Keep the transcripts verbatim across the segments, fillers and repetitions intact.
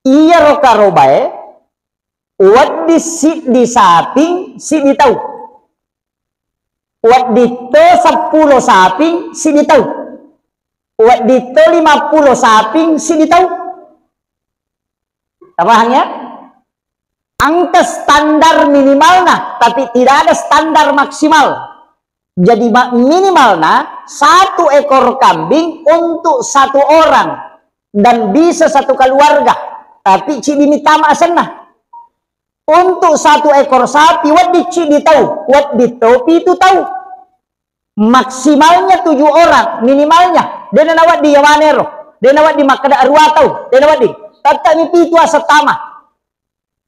Iyaro karobae wedding siddi saping siddi tau. Wedding to seppulo saping siddi tau. Wedding to lima puluh saping siddi tau. Tapahang ya? Engka standar minimalna, tapi tidak ada standar maksimal. Jadi ma-, minimalna satu ekor kambing untuk satu orang dan bisa satu keluarga. Tapi ciddi mitama asenna. Untuk satu ekor sapi wedding ciddi tau, wedding to pitu tau. Maksimalnya tujuh orang, minimalnya. De' nawedding yawanero. De' nawedding makkeda arua tau. De' nawedding. Tette'mi pitu aseng tama.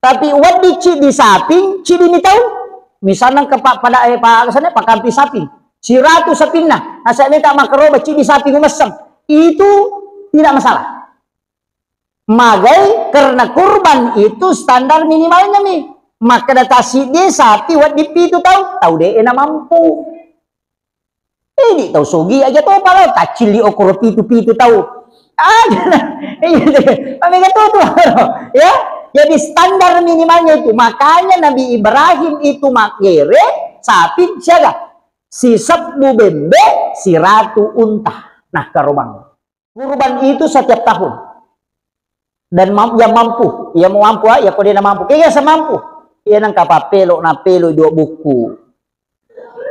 Tapi wedding ciddi saping, ciddi mi tau. Misalnya ke pak pada eh, pak sana pakampi saping. Siratu sapinna. Asa meta makaroba ciddi saping umesseng. Itu tidak masalah. Magai karena kurban itu standar minimalnya mi. Makkeda tasiddi sapi wedding pitu tau, tau de' na mampu. Idi tau sugi aja to pala taccilli okoro pitu-pitu tau. Aja na. Iya, mamega to tu. Ya. Jadi standar minimalnya itu. Makanya Nabi Ibrahim itu maggere sapi siaga. Sisebbu bembe, siratu unta. Nah, karobang. Kurban itu setiap tahun. Dan mam-, yang mampu, yang mau mampu, ah, ya ko de' na mampu. Kega semampu. Iya nang kapapelo, napelo dua buku.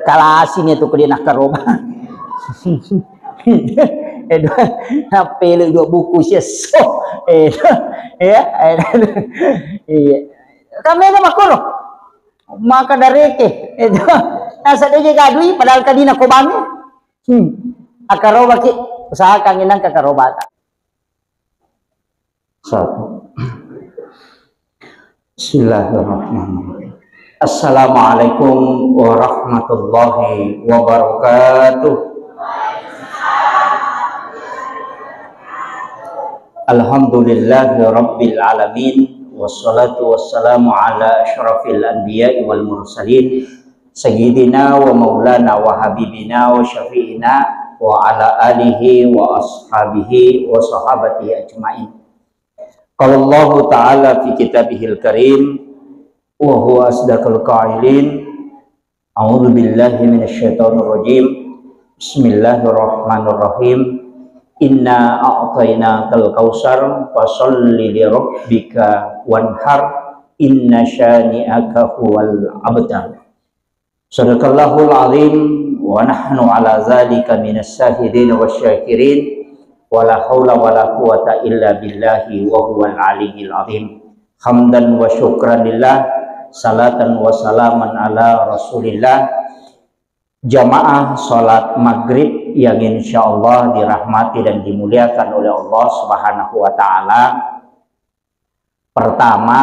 Kalasini tu ko de' na karoba. Eh, dua, napelo dua buku sia so. Eh, ya, eh, iya. Kami ada makoro. Maka dareke. Eh, nasa de' gadui padahal kadina ko bangi. Hmm. Akarobaki, usahakan inang kakarobata. Satu. Bismillahirrahmanirrahim. Assalamualaikum warahmatullahi wabarakatuh. Alhamdulillahi rabbil alamin. Wassalatu wassalamu ala asyrafil anbiya'i wal mursalin. Sayyidina wa maulana wa habibina wa syafi'ina wa ala alihi wa ashabihi wa sahabatihi ajma'in. Qala Allahu ta'ala fi kitabihil karim wa huwa asdaqul qailin. A'udzu billahi minasy syaithanir rajim. Bismillahirrahmanirrahim. Inna a'tainakal kautsar, fashalli li rabbika wanhar, inna syani'aka huwal abtar. Sadaqallahul azim, wa nahnu ala zalika minas syahidin wasy syakirin, wa la haula wa la quwwata illa billahi wa huwal aliyyil azim. Hamdan wa syukran lillah, salatan wa salaman ala rasulillah. Jamaah salat maghrib yang insya Allah dirahmati dan dimuliakan oleh Allah Subhanahu wa Ta'ala. Pertama,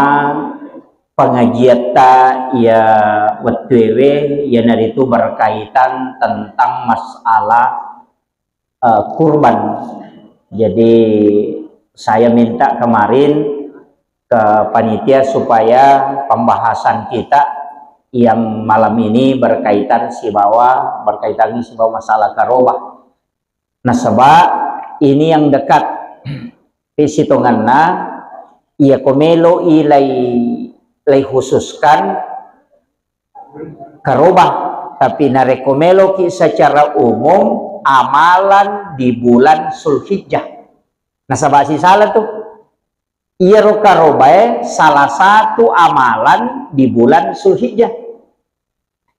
pengajiatta iya wettuewe, iyanaritu berkaitan tentang masalah, eh, kurban. Jadi, saya minta kemarin ke panitia supaya pembahasan kita yang malam ini berkaitan sibawa, berkaitan sibawa masalah karobah. Nasaba ini yang dekat. Pisitonganna, iya ko melo i lai, lai khususkan karobah, tapi narekko meloki secara umum amalan di bulan Zulhijjah. Nasaba sisala tu, iyaro karobae salah satu amalan di bulan Zulhijjah.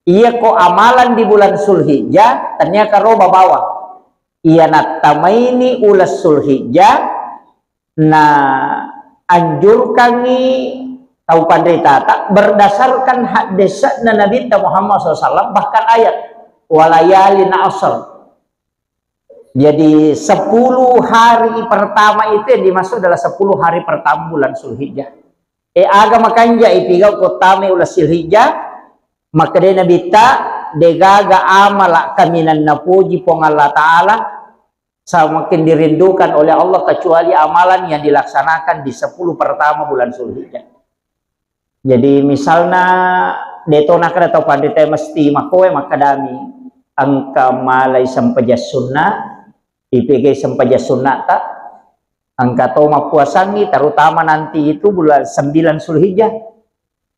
Iya ko amalan di bulan Zulhijjah, tania karoba bawang. Iya nattamaini uleng Zulhijjah, na anjurkangi tau panritata berdasarkan haddese'na Nabitta Muhammad sallallahu alaihi wasallam, bahkan ayat, "Walayalin asr." Jadi, sepuluh hari pertama itu yang dimaksud adalah sepuluh hari pertama bulan Zulhijjah. E, aga makanja ipigau ko tama uleng Zulhijjah, makkedai Nabitta, degaga amala kaminang napoji Puang Allah Ta'ala, semakin dirindukan oleh Allah kecuali amalan yang dilaksanakan di sepuluh pertama bulan Zulhijjah. Jadi, misalna, de to nakkeda tau panrita mesti makoe makkedami, engka malai sempajang sunna, ipegai sempajang sunnata, Engka to mappuasangngi, terutama nanti itu bulan sembilan Zulhijjah,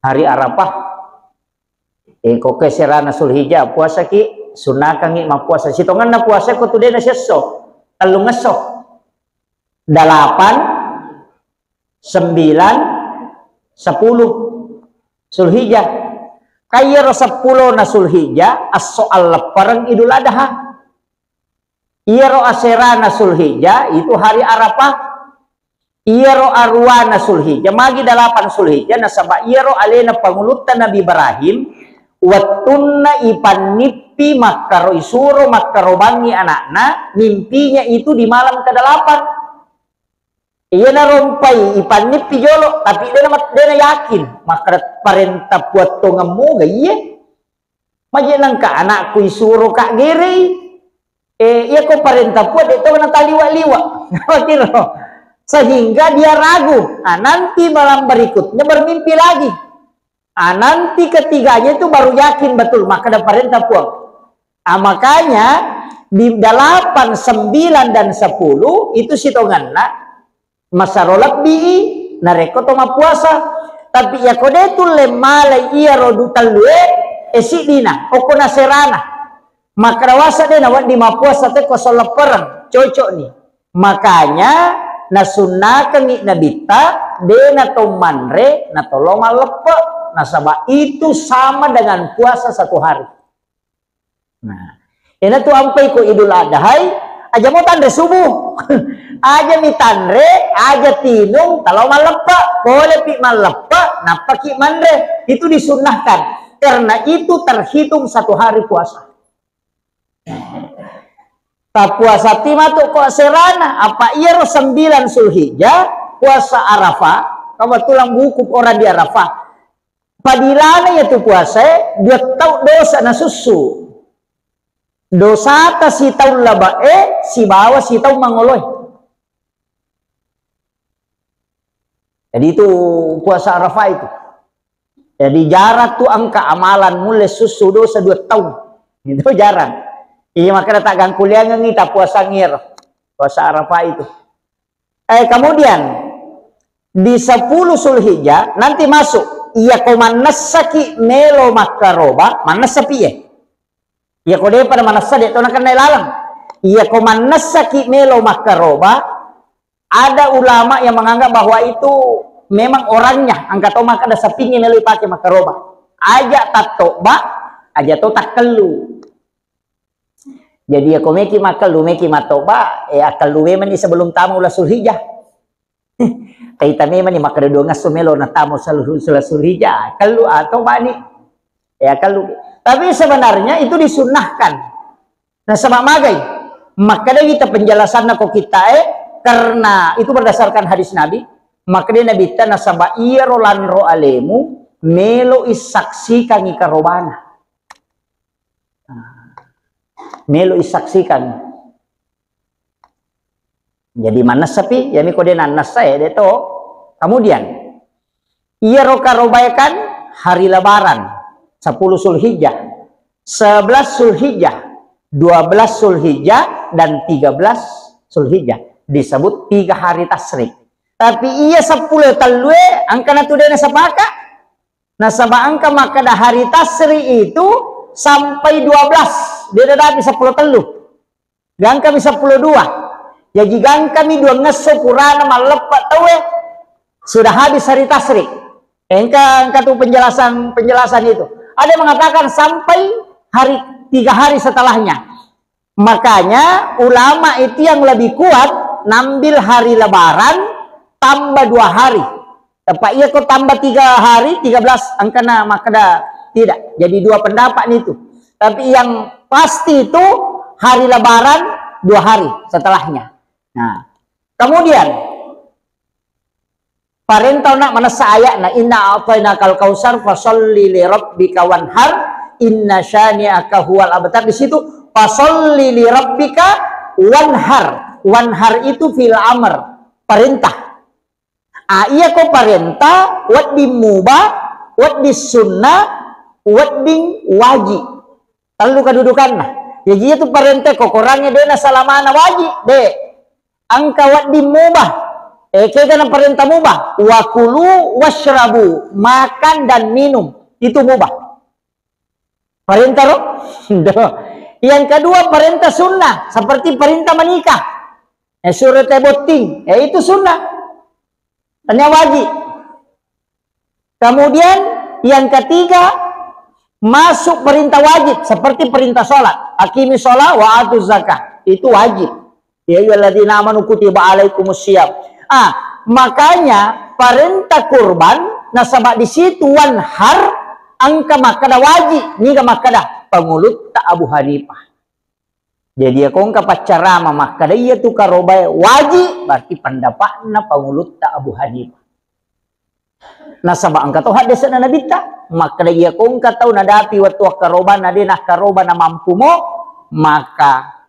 hari Arafah. Eh, ko ke serana Zulhijjah, puasaki, sunnakangngi mappuasa. Sitongenna puasa ko tu dena siesso, tellung esso. Delapan, sembilan, sepuluh Zulhijjah. Kaiyaro seppulona Zulhijjah, esso alleppereng Idul Adha. Iyaro aserana Zulhijjah itu hari Arafah. Iyaro aruwana Zulhijjah, magi dalapan Zulhijjah, nasaba iyaro alena pangulutta Nabi Ibrahim, wettunna ipannippi makkaro, isuro makkarobangngi anakna, mimpinya itu di malam kedelapan. Iya narompai ipannippi jolo, tapi dena mat-, dena yakin makkada parenta Puang tongemmu ga iye. Maje nangka anakku isuro ka gerei. Eh, iya ko parenta Puang, de to nataliwa-liwa. Kira. Sehingga dia ragu. Ah, nanti malam berikutnya bermimpi lagi. Ah, nanti ketiganya itu baru yakin betul makkada parenta Puang. Ah, makanya di delapan, sembilan, dan sepuluh itu sitongenna masaro lebbi i narekko to mappuasa. Tapi iyako de tulle malai iyaro du tellue, e siddina, okko naserana. Makkada wasa de nawedding mappuasa te ko solleppereng, cocok ni. Makanya nasunnakengngi Nabitta, de nato manre, natolo malleppe, nasaba itu sama dengan puasa satu hari. Nah, enatu ampai ko Idul Adhai, aja mo tanre subuh. Aja mi tanre, aja tinung, talo malleppe, pole pi malleppe, nappa ki manre. Itu disunnahkan. Karena itu terhitung satu hari puasa. Tappuasati matu ko serana, apa iyaro sembilan Zulhijjah, puasa Arafah, kebetulan wukuf orang di Arafah. Padilana iyatu puasae, dua tau dosa nasussu. Dosata sitaung labe'e, sibawa sitaung mangoloe. Jadi itu puasa Arafah itu. Jadi jarang tu engka amalan mulle sussu dosa dua taung. Itu jarang. Iya, makanya tak gangkuliangengi tak puasa ngir. Puasa Arafah itu. Eh, kemudian di sepuluh Zulhijjah nanti masuk. Iya ko mannessaki melo makkaroba, mannessa piye? Iya ko depa manessa de to nakenna laleng. Iya ko mannessaki melo makkaroba, ada ulama yang menganggap bahwa itu memang orangnya, engka to makkeda sapingnge melo ipake makkaroba. Aja tattoba, aja to takkellu. Jadi, iya ko meki makkellu, meki mattoba, eh, akkellu memang ni sebelum tama ula Zulhijjah. Kaita memang ni makkeda dua ngesso melo natama ula Zulhijjah, akkellu atau bani. Eh, akkellu. Tapi sebenarnya itu disunnahkan. Nasaba magai? Makkeda kita penjelasanna ko kita, eh, karena itu berdasarkan hadis Nabi. Makkeda Nabi ta, nasaba iyaro lanro alemu melo isaksikan ikarobana. Melo isaksikan. Jadi mannessapi, yami ko de nannessa ya de to. Kemudian, iyaro karobae kan hari Lebaran, sepuluh Zulhijjah, sebelas Zulhijjah, dua belas Zulhijjah, dan tiga belas Zulhijjah. Disebut tiga hari tasyrik. Tapi iya sepuluh tellue, angkana tu de nasepaka. Nasaba engka makkeda hari tasyrik itu sampai dua belas, de dapi sepuluh tellu. Gangkami seppulo dua. Jaji gangkami dua ngesso purana malleppe tauwe, sudah habis hari tasyrik. Engka, engka tu penjelasan, penjelasan itu. Ada yang mengatakan sampai hari, tiga hari setelahnya. Makanya ulama itu yang lebih kuat nambil hari Lebaran tambah dua hari. Tepat iya ko tambah tiga hari, tiga belas angkana makkeda tidak. Jadi dua pendapat itu. Tapi yang pasti itu hari Lebaran dua hari setelahnya. Nah, kemudian parentau nak manessa ayatna, "Inna a'tainakal kautsar, fasalli li rabbika wanhar, inna syani'aka huwal abtar." Di situ, "Fasalli li rabbika wanhar." Wanhar itu fi'il amr, perintah. Ah, iya ko parenta, wedding mubah, wedding sunnah, wedding wajib. Tellu kedudukanna. Jaji iya tu parenta ko korangnge de nasalamana wajib, de. Engka wedding mubah. Eh, kegana parenta mubah. Wa kulu wasyrabu, makan dan minum. Itu mubah. Parenta ro? Yang kedua parenta sunnah, seperti perintah menikah. Eh, suruh teh botting. Eh, itu sunnah. Hanya wajib. Kemudian yang ketiga, masuk perintah wajib seperti perintah sholat. Aqimi sholat wa atu zakah. Itu wajib. Ya ayyuhalladzina amanu kutiba alaikumus siyam. Ah, makanya perintah kurban nasaba di situ wanhar engka makkada wajib, niga makkada pangulutta Abu Hanifah. Jadi, iya ko engka paccarama makkada iya tu karobae waji, berarti pendapatna pangulutta Abu Hanifah. Nasaba engka to haddese'na Nabitta, makkada iya ko engka tau nadapi wettu akkarobanna de nakkaroba namampumo, maka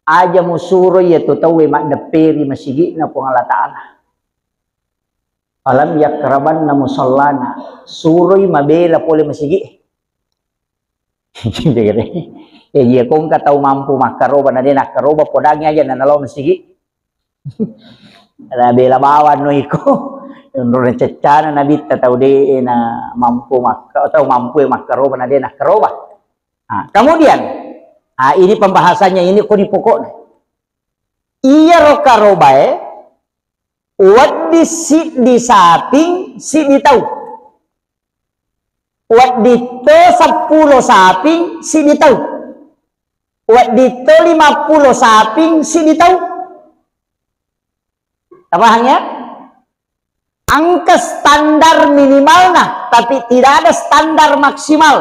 aja musuro iya tu tauwe maddepperi masigi'na Puang Allah Ta'ala. Falam yakrabanna musallana, suroi mabela pole masigi'e. Ya, iya ko engka tau mampu makkaroba, na de nakkaroba, podangi aja na nalo masigi. Na bela bawang no iko. Menurut ceccana Nabitta tau de na mampu makka-, tau mampu makkaroba, na de nakkaroba. Nah, kemudian, ah, ini pembahasannya ini ko di pokoknya. Iya ro karobae, wedding siddi saping, siddi tau. Wedding to seppulo saping, siddi tau. Wedding to lima puluh saping, siddi tau. Tapahang ya? Engka standar minimalna, tapi tidak ada standar maksimal.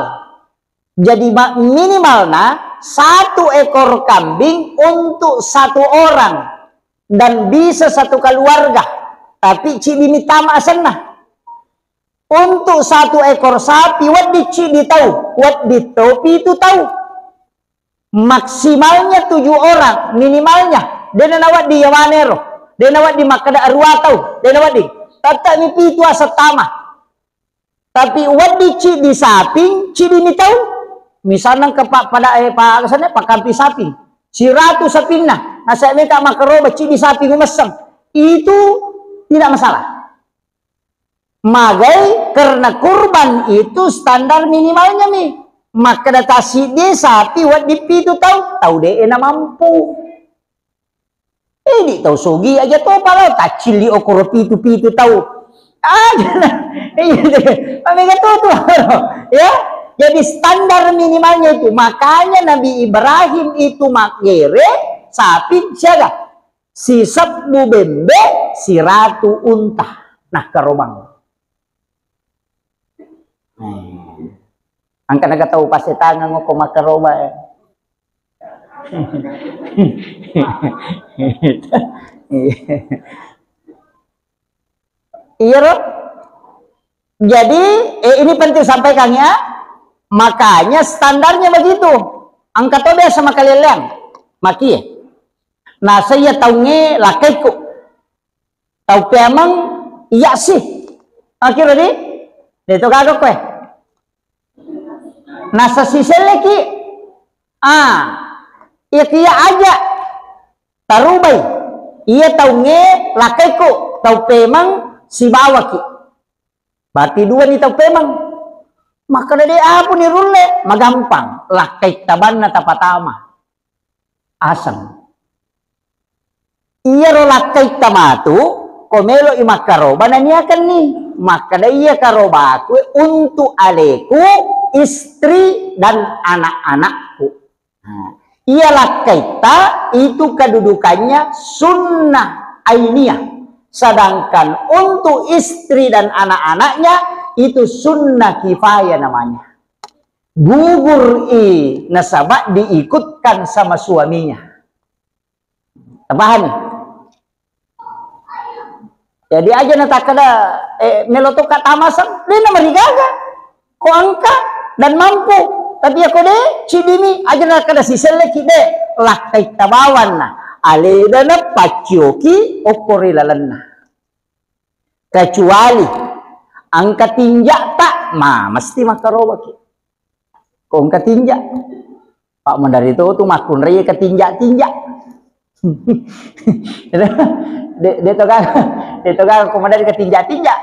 Jadi ma-, minimalna satu ekor kambing untuk satu orang dan bisa satu keluarga. Tapi ciddi mitama asenna. Untuk satu ekor sapi, wedding ciddi tau, wedding to pitu tau. Maksimalnya tujuh orang, minimalnya. De na nawedding yawanero. De na wedding makkeda arua tau, de na wedding. Tette'mi pitu aseng tama. Tapi wedding ciddi saping, ciddi mi tau. Misalnya ke pak pada, eh, pak sana pakampi saping. Siratu sapinna, nasaba meka makkaroba ciddi saping umesseng. Itu tidak masalah. Magai karena kurban itu standar minimalnya mi. Makkeda tasiddi sapi wedding pitu tau, tau de na mampu. Idi tau sogi aja topa lao taccilli okoro pitu-pitu tau. Aja na. Iya, mamega to tu. Ya. Jadi standar minimalnya itu. Makanya Nabi Ibrahim itu maggere sapi siaga. Sisebbu bembe, siratu unta. Nah, karobang. Eh. Engka naga tau pasetangeng ko makkaroba, eh. Iya ro? Jadi, eh, ini penting sampaikan ya. Makanya standarnya begitu. Engka to biasa makaleleang. Makie. Nasaba iya taungnge lakkaikku. Tau peameng iya si. Akhirnya di, de to gaga koe. Nasaba siselleki. Ah, iya kia aja. Tarubai. Iya taungnge lakkaikku, tau peameng sibawaki. Berarti dua ni tau peameng. Makkeda de apa ni rulle, magampang. Lakkai tabanna tapatama. Aseng. Iyaro lakkaitta matu, ko melo'i makkaroba naniakenni. Makkeda iya karobaku untuk aleku, istri, dan anak-anakku. Nah, iya lakkaitta itu kedudukannya sunnah ainiyah. Sedangkan untuk istri dan anak-anaknya itu sunnah kifayah namanya. Gugur i nasaba diikutkan sama suaminya. Tapahami? Jadi aja natakkeda, eh, melo tokka tamaseng, de namarigaga. Ko engka dan mampu. Tapi ya ko de, cidimi, aja natakkeda siselleki de, lakkai tabawanna. Aleda na paccioki okko ri lalenna. Kecuali engka tinja'ta, ma mesti makkarobaki. Ko engka tinja. Pak mandari to tu makkunrai ke tinja-tinja. De, de to gaga, de to gaga ko madari ketinja-tinja.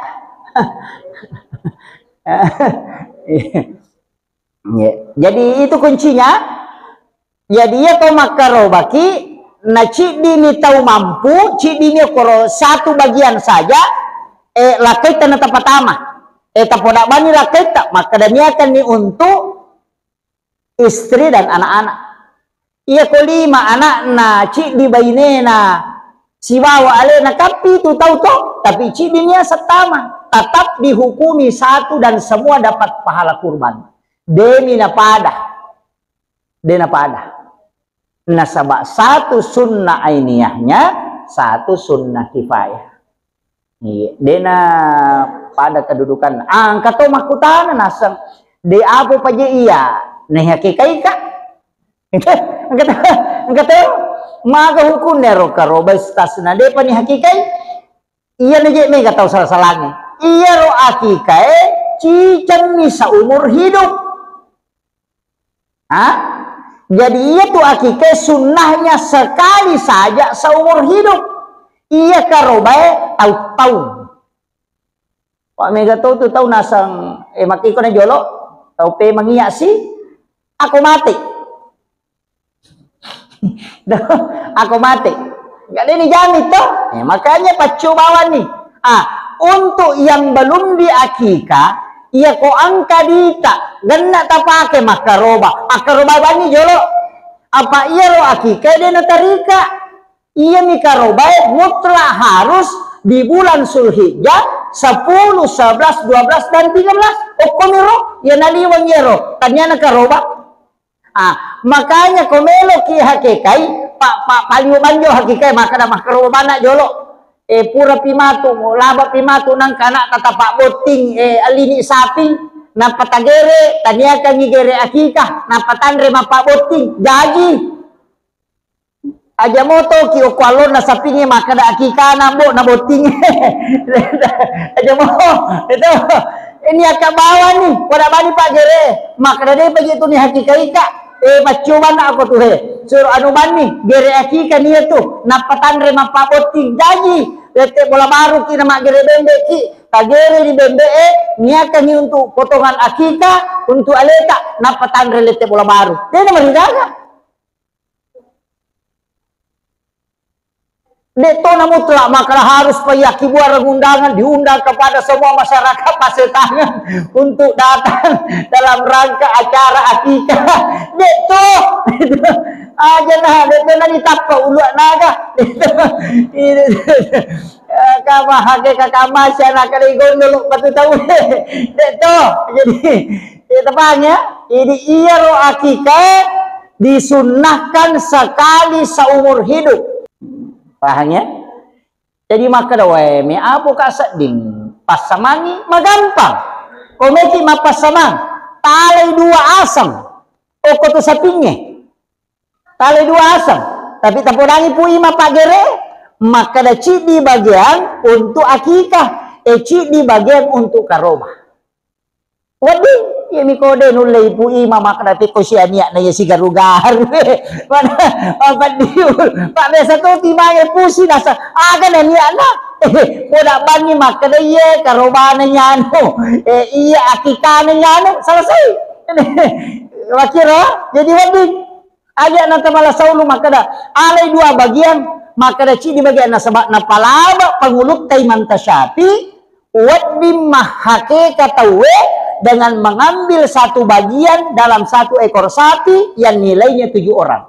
Iya. Jadi itu kuncinya. Jadi iya to makkarobaki, na ciddimi tau mampu, ciddimi koro satu bagian saja, eh, lakkaitta na tapatama. Eh, tapoda bani lakkaitta, makkadaniakanni untuk istri dan anak-anak. Iya ko lima anakna, ciddi bainena, sibawa alena, kan pitu tau to, tapi ciddi nia settama, tetap dihukumi satu dan semua dapat pahala kurban. Demi napada, de napada. Nasaba satu sunnah ainiyahnya, satu sunnah kifayah. Iya, dena pada kedudukan. Ah, engka to makkutana naseng, de apa paje iya, naihakikaika? Engka to, engka to, maga hukunna ero karoba istasna, depa nihakikai? Iya naje mega tau sala-salangi. Iyaro akikae cicengni seumur hidup. Ha? Jadi iya tu akikae sunnahnya sekali saja seumur hidup. Iya karobae tau-tau. Wa mega tau tu tau naseng, eh, makkiko na jolo, tau pe mangiya si, ako mate. Ako mate. Gak ada ni jamin to. Eh, makanya paccu bawang ni. Ah, untuk yang belum diakikah, iya ko angka dita, genna tapake makkaroba. Akkaroba bani jolo. Apa iya ro akikah de natarika. Iya mi karobae mutlak harus di bulan Zulhijjah sepuluh, sebelas, dua belas, dan tiga belas. Okko miro, iya naliweng iyaro. Taniana karoba. Ah, makanya ko meloki hakekai, pa, pa, paliu banjo hakekai, makkada makkaroba bana jolo. Eh, pura pi matu, laba pi matu nangka anak tatapa botting, eh, alini saping, nappa tagere, taniakangi gere akikah, nappa tanre mappa botting, jaji. Aja moto ki okko allonna sapingnge makkada akikana, Mbok, na botting. Aja mo, itu. Ini akka bawang ni, pada bani pak gere. Makkada de paji tu ni hakika ika. Eh, maccobanna ako tu he. Suro anu banni, gere akika ni tu. Nappa tanre mappa botting. Jaji, lette bola baru ki na maggere bembe ki. Tagere di bembe e, niakangi untuk potongan akika, untuk aleta, nappa tanre lette bola baru. De na marigaga. Dek to na mutlak makkada harus payaki buarang undangan, diundang kepada semua masyarakat Pasetangan untuk datang dalam rangka acara akikah. Dek to. Aja nah, dek to na ditappa uluak naga. Dek to. Ini, eh, kama hake kakama siana kada igondol batu tau. Dek to. Jadi, ya, tepang ya. Jadi, iya ro akikah disunnahkan sekali seumur hidup. Paham ya? Jadi makkeda wae, me apo ka sedding passamangi magampang. Ko meki mappassamang, talai dua aseng. Okko tu sapingnge. Talai dua aseng. Tapi tapodangi pui mapaggere, makkeda ciddi bagian untuk akikah, e ciddi bagian untuk karoba. Wedding, iya mi kode nulle ipu ima makkeda pekko sia niatna iya sigaru-garu. Pada, apa diul? Pak biasa tu timange pusi nasa, aga na niatna? Koda banni makkeda iya karobana nyanu. Eh, iya akikana nyanu, selesai. Makiro, jadi wedding. Aja na tamala saulu makkeda, alai dua bagian, makkeda cidi bagian nasaba napalaba pangulutta Imam Tasyafi, wedding mahakeka tauwe dengan mengambil satu bagian dalam satu ekor sapi yang nilainya tujuh orang.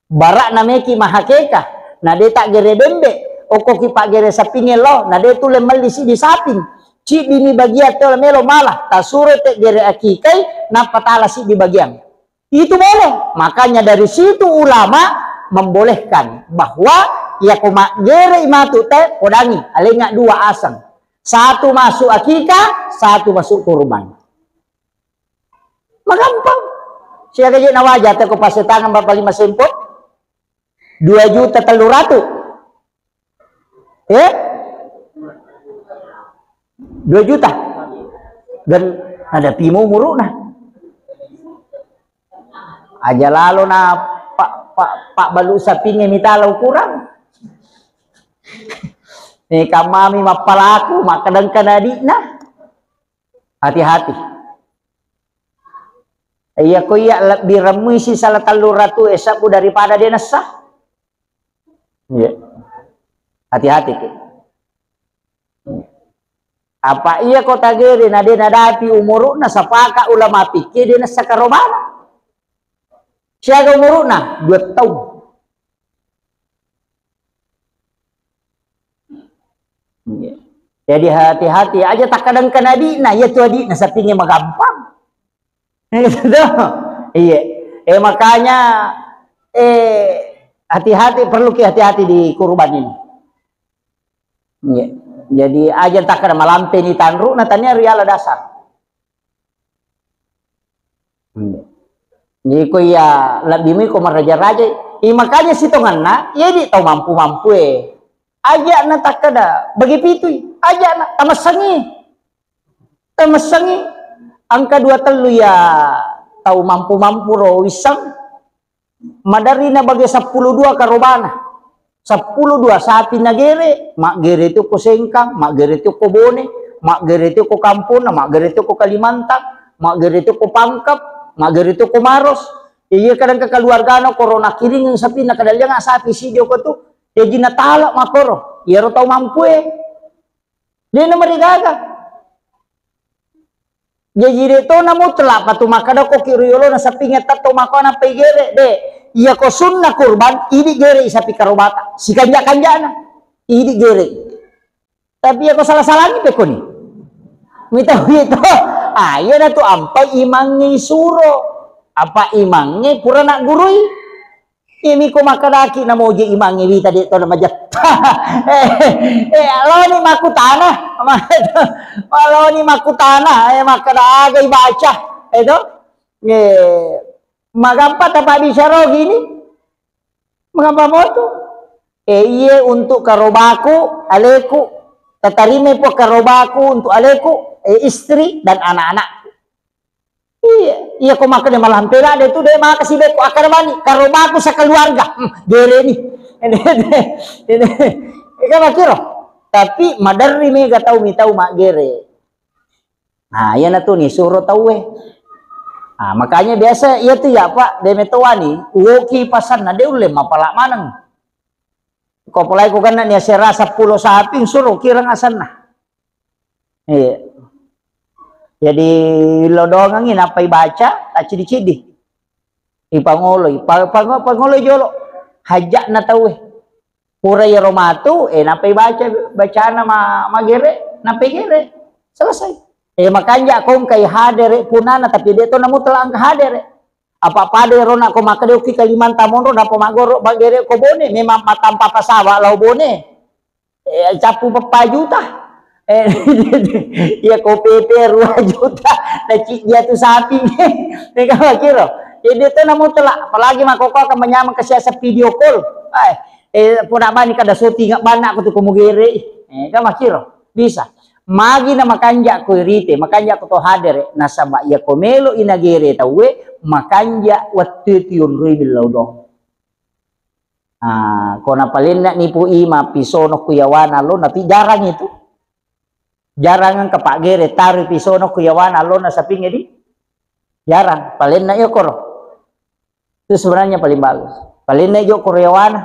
Bara nameki mahakeka, na de taggere bembe, okkoki paggere sapingnge lo, na de tulle melli sidi saping, cidi ni bagian to melo mala, tasuro teggere akikai, nappa tala sidi bagian. Itu boleh. Makanya dari situ ulama membolehkan bahwa iya ko maggere matu te podangi, alenga dua aseng. Satu masuk akikah, satu masuk kurban. Magampang. Siaga je nawaja te ko Pasetangan Bapak Lima Sempo. Dua juta tellu ratu. Eh? Dua juta. Dan ada pimu muruna. Aja lalo na pa-, Pak, Pak balu sapinge mitala ukurang. Nih kamami mappalaku, makkadengka nadi'na. Hati-hati. Iya ko iya lebbi remmui si sala tellu ratu e sebbu daripada de nessa. Iya. Hati-hati ki. Apa iya ko tagere na de nadapi umuru'na, sapaka ulama fikih de nessa karobana. Siaga umuru'na? Dua taung. Iya. Jadi hati-hati aja takkadengka nadi'na, iya tu adi'na sapinge magampang. Gitu. Iya. Eh, makanya, eh, hati-hati, perlu ki hati-hati di kurban ini. Iya. Jadi aja takkada malampe ni tanru na tania riala dasar. Iya. Jadi ko iya lebbi mui ko maraja-raja. Iya makanya sitonganna, iya di tau mampu-mampu e. Aja na takkada bagi pitui, aja na tamassangi. Tamassangi angka dua tellu ya tau mampu-mampu ro wissang. Maderri na bage seppulo dua karobana. Seppulo dua sapi nagere, maggere tu ko Sengkang, maggere tu ko Bone, maggere tu ko Kampona, maggere tu ko Kalimantan, maggere tu ko Pangkep, maggere tu ko Maros. Iya kadang ke keluargana korona kiring sapi na kadang jangan sapi si joko tu. Jadi natala makoro. Iyaro tau mampu e. De na marigaga. Jaji de to na mutlak patu makkada ko ki riyolo na sapinge tatto mako na pegere de. Iya ko sunna kurban, idi gere sapi karobata. Sikanja-kanjana. Idi gere. Tapi iya ko salah-salangi pekoni. Mita mita. Ah, iya na tu ampai imangnge suro. Apa imangnge pura nak gurui? Imi ko makkadaki namoje imangnge wita de to na majetta. Eh, eh, loni makkutana. Loni makkutana, eh, makkada aga ibaca. Eh, to? Eh, magampa tapa bicara gini. Magampa moto. Eh, iye untuk karobaku, aleku. Tatarima po karobaku untuk aleku, eh, istri dan anak-anakku. Iya, iya ko makkeda malampe ladde tu de maka sibekku akkeda mani karobaku sekeluarga. Hmm, gere ni. Ini, ini, ini. Kan makkiro. Tapi maderri mega tau mi tau maggere. Nah, iya na tu ni suro tau e. Nah, makanya biasa iya tu ya Pak, de metoani, uoki pasanna de ulle mapala maneng. Ko apalagi ko ganna ni asera seppulo sapi suro kireng asenna. Iya. Jadi lodongengi nappa ibaca, taccidi-cidi. Ipangoloi, pa-, pango-, pangoloi jolo. Hajja'na tauwe. Pura iyaro matu, eh, nappa ibaca bacana ma-, magere, nappa igere. Selesai. Eh, makanja kongkai hadere punana, tapi de to namutlak engka hadere. Apa pada ero nako makkeda okki Kalimantan monro, nappa maggoro maggere ko Bone, memang matampa pasawa lao Bone. Eh, cappu peppa juta. Eh, iya ko P P dua juta, na ciddi atu sapi. Mega makkiro. Jadi itu namu telak, apalagi makkoko akan menyameng ke siasa video call. Eh, eh, pura bani kada syuting banna ko tu ko mugere. Eh, kan makkiro. Bisa. Magi na makanja ko irite, makanja ko to hadere, nasaba iya ko melo inagere tauwe, makanja wettu itu yonroi billau dong. Ah, ko napalenna ni Pu Ima pisono ku yawana lo, napi jarang itu. Jarang engka paggere tarui pisono ku yawana lo na sapinge di. Jarang, palenna iyo koro. Itu sebenarnya paling bagus. Palenna iyo koro yawana.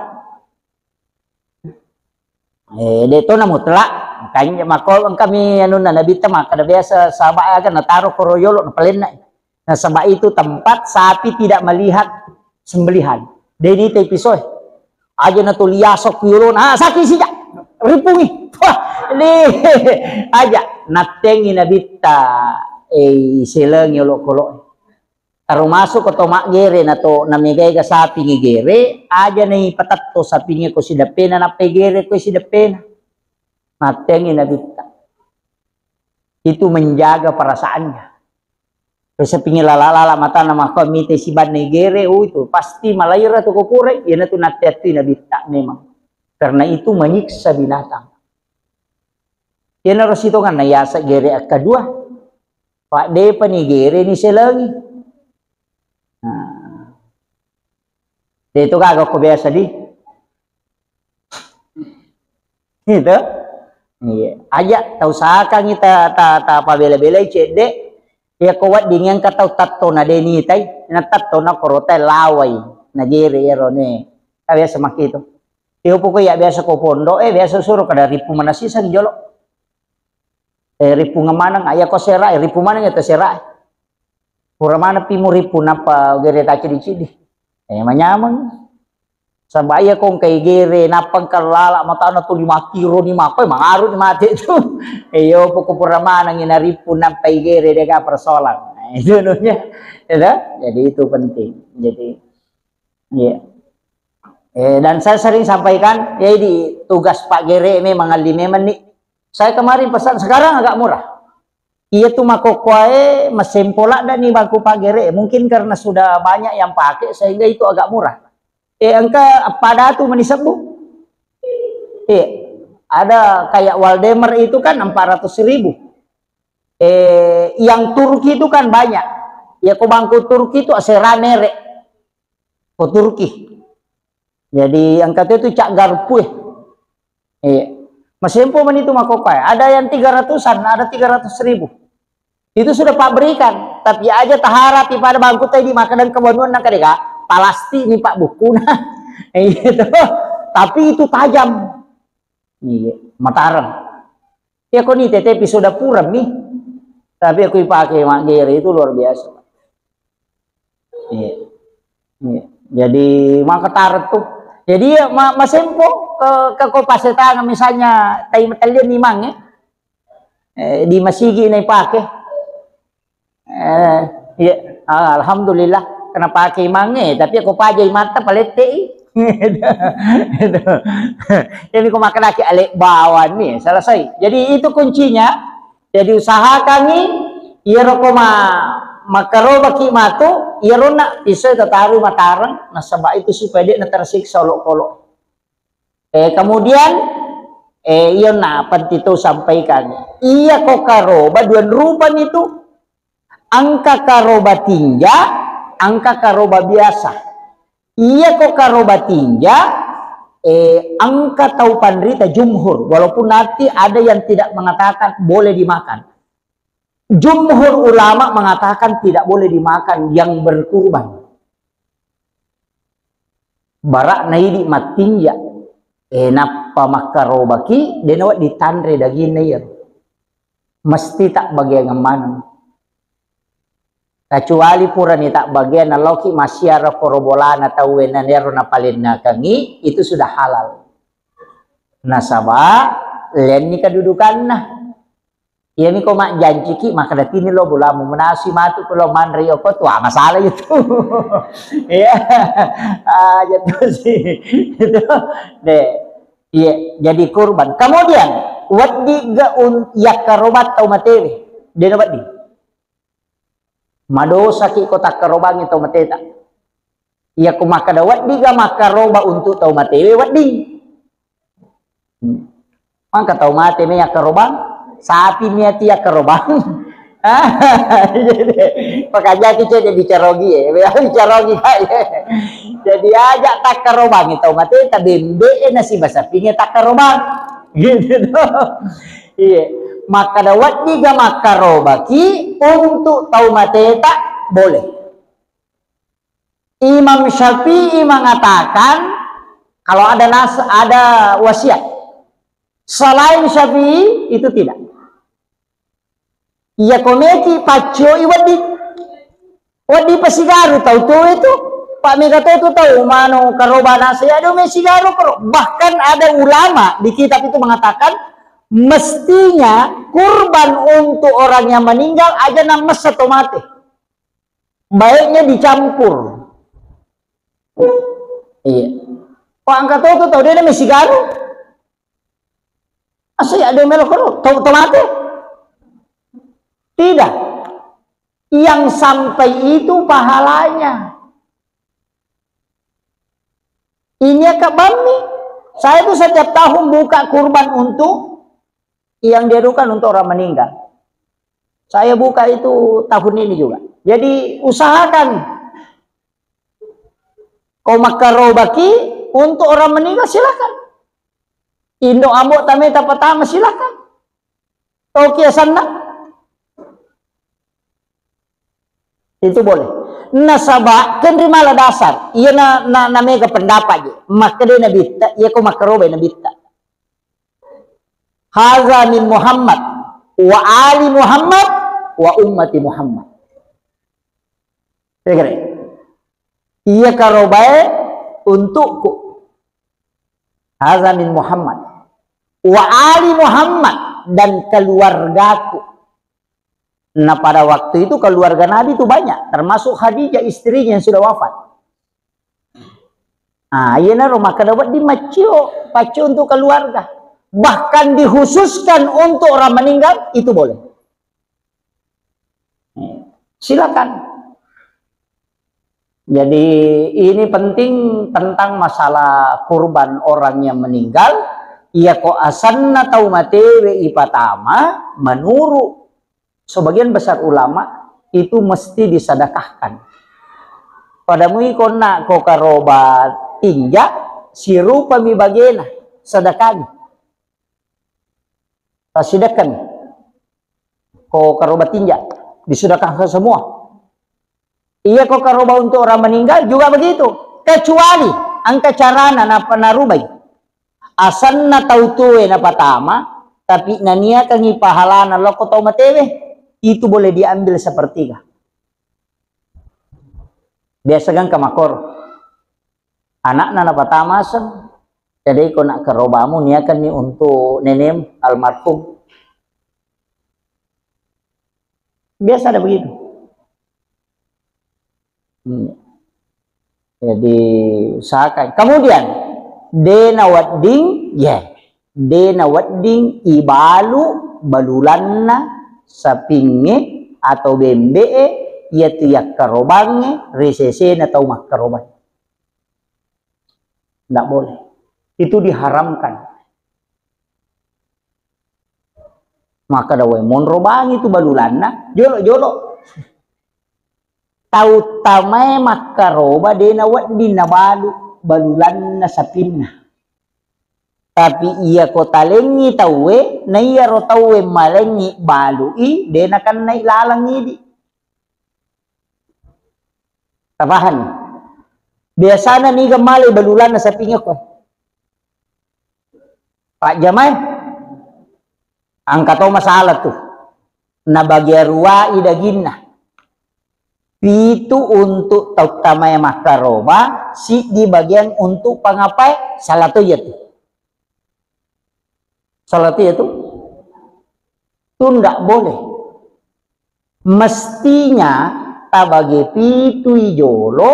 Eh, de to na mutlak. Makanya mako engkami anunna Nabitta makkada biasa sahabat aga nataro koro yolo napalenna. Nasaba itu tempat sapi tidak melihat sembelihan. De nitai pisoe. Aja na to liaso ku yolona. Ah, sakit sija. Ripungi. Wah, le. Aja nattengi Nabitta, eh, selengi olokolo. Termasuk ko to maggere na to na megaega sapi ngegere, aja na ipatetto sapinge ko sideppena nappa igere ko sideppena. Nattengi Nabitta. Itu menjaga perasaannya. Terus sapinge lala-lala matana makko mite sibanna igere, oh, itu pasti malaira tu ko pura, iyanatu nattettui Nabitta memang. Karena itu menyiksa binatang. Iyanaro sitonganna yasa gere akkadua. Pak depa ni gere ni selengi. Nah. Itu kagak ko biasa di. Gitu. Iya. Aja tau sakangi ta, ta, ta pabela-belai cedde. Ya ko wedding engka tau tattona deni tai, na tattona korotai lawai. Na gere ero ne. Ka biasa makkitu. Iyo poko iya biasa ko pondok, eh, biasa suro kada ripu manasiseng jolo. Eh, ripu maneng, aya ko sera, eh, ripu maneng ya to sera. Pura mana pi muripu nappa gere ta cidi-cidi. Eh, manyameng. Saba iya ko engka igere, nappa engka lala matana tu lima kiro ni mappa, eh, mangaru ni mate tu. Eh, iyo poko pura maneng ina ripu nappa igere de ga persoalan. Eh, itu nunya. Ya, jadi itu penting. Jadi, iya. Eh, dan saya sering sampaikan, ya, di tugas Pak Gere memang alli memang nih. Saya kemarin pesan, sekarang agak murah. Iya tu makokkoe masempo ladda ni bangku Pak Gere. Mungkin karena sudah banyak yang pakai sehingga itu agak murah. Eh, engka pada tu meni sebbu. Eh, ada kayak Waldemer itu kan empat ratus ribu. Eh, yang Turki itu kan banyak. Ya ko bangku Turki itu asera merek. Ko Turki. Jadi engka tu itu cak garpu, eh. Iya. Masempo meni tu makokkoe. Ada yang tiga ratusan, ada tiga ratus ribu. Itu sudah pabrikan. Tapi aja taharapi pada bangku tadi maka dan kebanuan nang kadeka. Palasti ni Pak buku nah. Iya tu. Tapi itu tajam. Iya, matareng. Ya ko ni tete episode pura mi. Tapi aku ipake Mak Gere itu luar biasa. Iya. Iya. Jadi maka taret tu. Jadi ya, ma masempo ke, ke ko pasetang misalnya tai matelle ni mang, eh. Eh, di masigi na ipake. Eh, iya. Ah, alhamdulillah kena pake mange, tapi aku pajai mata palette i. Jadi ko makanaki alek bawang ni selesai. Jadi itu kuncinya. Jadi usahakangi iyaro ko ma-, makkarobaki matu, iyaro na pisau tataru matareng, nasaba itu supaya dia na tersiksa olok-olok. Eh, kemudian, eh, iyo na penting tu sampaikan. Iya ko karoba dua rupa itu. Engka karoba tinja, engka karoba biasa. Iya ko karoba tinja, eh, engka tau panrita jumhur, walaupun nanti ada yang tidak mengatakan boleh dimakan. Jumhur ulama mengatakan tidak boleh dimakan yang berkurban. Bara na idi mattinja, eh, nappa makkarobaki, de nawedding tanre daginna iyaro. Mesti tabbageang maneng. Kecuali purani tabbageang, naloki massiara koro bolana tauwe, nanero napalennakengi, itu sudah halal. Nasaba, lenni kedudukanna. Iyami ko majjanciki, makkeda tini lo bolamu, menasi matu ko lo manre yoko, tua masalah itu. Iya. Ah, jatuh sih. Itu. Deh. Iya, jadi kurban. Kemudian, weddi ga un-, yakkarobat tau matewe. Dena weddi. Madosaki ko takkarobangi tau mateta. Iya ko makkeda weddi ga makkaroba untuk tau matewe, weddi. Hmm. Mangka tau mate me yakkarobang, sapi mi ati yakkarobang. Pakajaki cede bicarogi, eh. Bicarogi, eh. Jadi aja takkarobangi tau mate, tabembe, eh, nasiba sapinge takkarobang. Gitu, no. Iya. Makkeda weddi ga makkarobaki untuk tau mateta, boleh. Imam Syafi'i mengatakan, kalau ada nas-, ada wasiat. Selain Syafi'i, itu tidak. Iya komeki paccioi wedding. Wedding pasigaru tau tuo itu. Pak mega to tu tau mano karoba nasa ya do me sigaru karo. Bahkan ada ulama di kitab itu mengatakan mestinya kurban untuk orang yang meninggal aja namessa to mate. Baiknya dicampur. Iya. Ko engka to tu tau de na mesigaru. Asa ya de melo koro, to, to mate. Tidak. Yang sampai itu pahalanya. Ini ya Kak Bammi. Saya tuh setiap tahun buka kurban untuk yang diadukan untuk orang meninggal. Saya buka itu tahun ini juga. Jadi usahakan Ko makkarobaki untuk orang meninggal, silakan. Indo ambo tameta patama, silakan. Toki asanna. Itu boleh. Nasaba kenri mala dasar. Iya na, na, na mega pendapat je. Makkeda nabitta, iya ko makkarobai nabitta. Haza min Muhammad wa ali Muhammad wa ummati Muhammad. Iya kare. Iya karobae untukku. Haza min Muhammad wa ali Muhammad, dan keluargaku. Nah, pada waktu itu keluarga Nabi itu banyak, termasuk Khadijah istrinya yang sudah wafat. Ah, iyanaro makkeda wedding maccio, paccio untuk keluarga. Bahkan dikhususkan untuk orang meninggal, itu boleh. Silakan. Jadi ini penting tentang masalah kurban orang yang meninggal. Iya ko asanna tau matewe ipatama, menurut sebagian besar ulama itu mesti disedekahkan. Pada mui konna ko karoba tinja, sirupami bagena sedekahnya. Tasidekkan ko karoba tinja, disedekahkan semua. Iya ko karoba untuk orang meninggal juga begitu. Kecuali engka carana napa narubai. Asanna tau tuwe napatama, tapi naniakangi pahalana lokko tau matewe, itu boleh diambil sepertiga. Biasa kan kamakor. Anakna napatama aseng. Jadi ko nak karobamu niakanni untuk nenem almarhum. Biasa ada begitu. Hmm. Jadi usahakan. Kemudian dena wedding, ya, dena wedding ibalu balulanna sapingnge atau bembe'e, iyatu yakkarobangnge ri sesena tau makkarobang. Ndak boleh. Itu diharamkan. Maka dawai monro bangi tu balulanna, jolo-jolo. Tau tamae makkaroba dena wedding nabalu balulanna sapinna. Tapi iya ko talengngi tauwe, na iyaro tauwe malengngi balui, dena kannai laleng idi. Tapahang? Biasana niga malai balulanna sapingnge ko. Pak Jamae, angka to masalah tu. Nabagia ruai daginna. Pitu untuk tau tamae makkaroba, siddi bagian untuk pangapae, salah to iya tu. Salah tu iya tu. Tu ndak boleh. Mestinya tabage pitui jolo,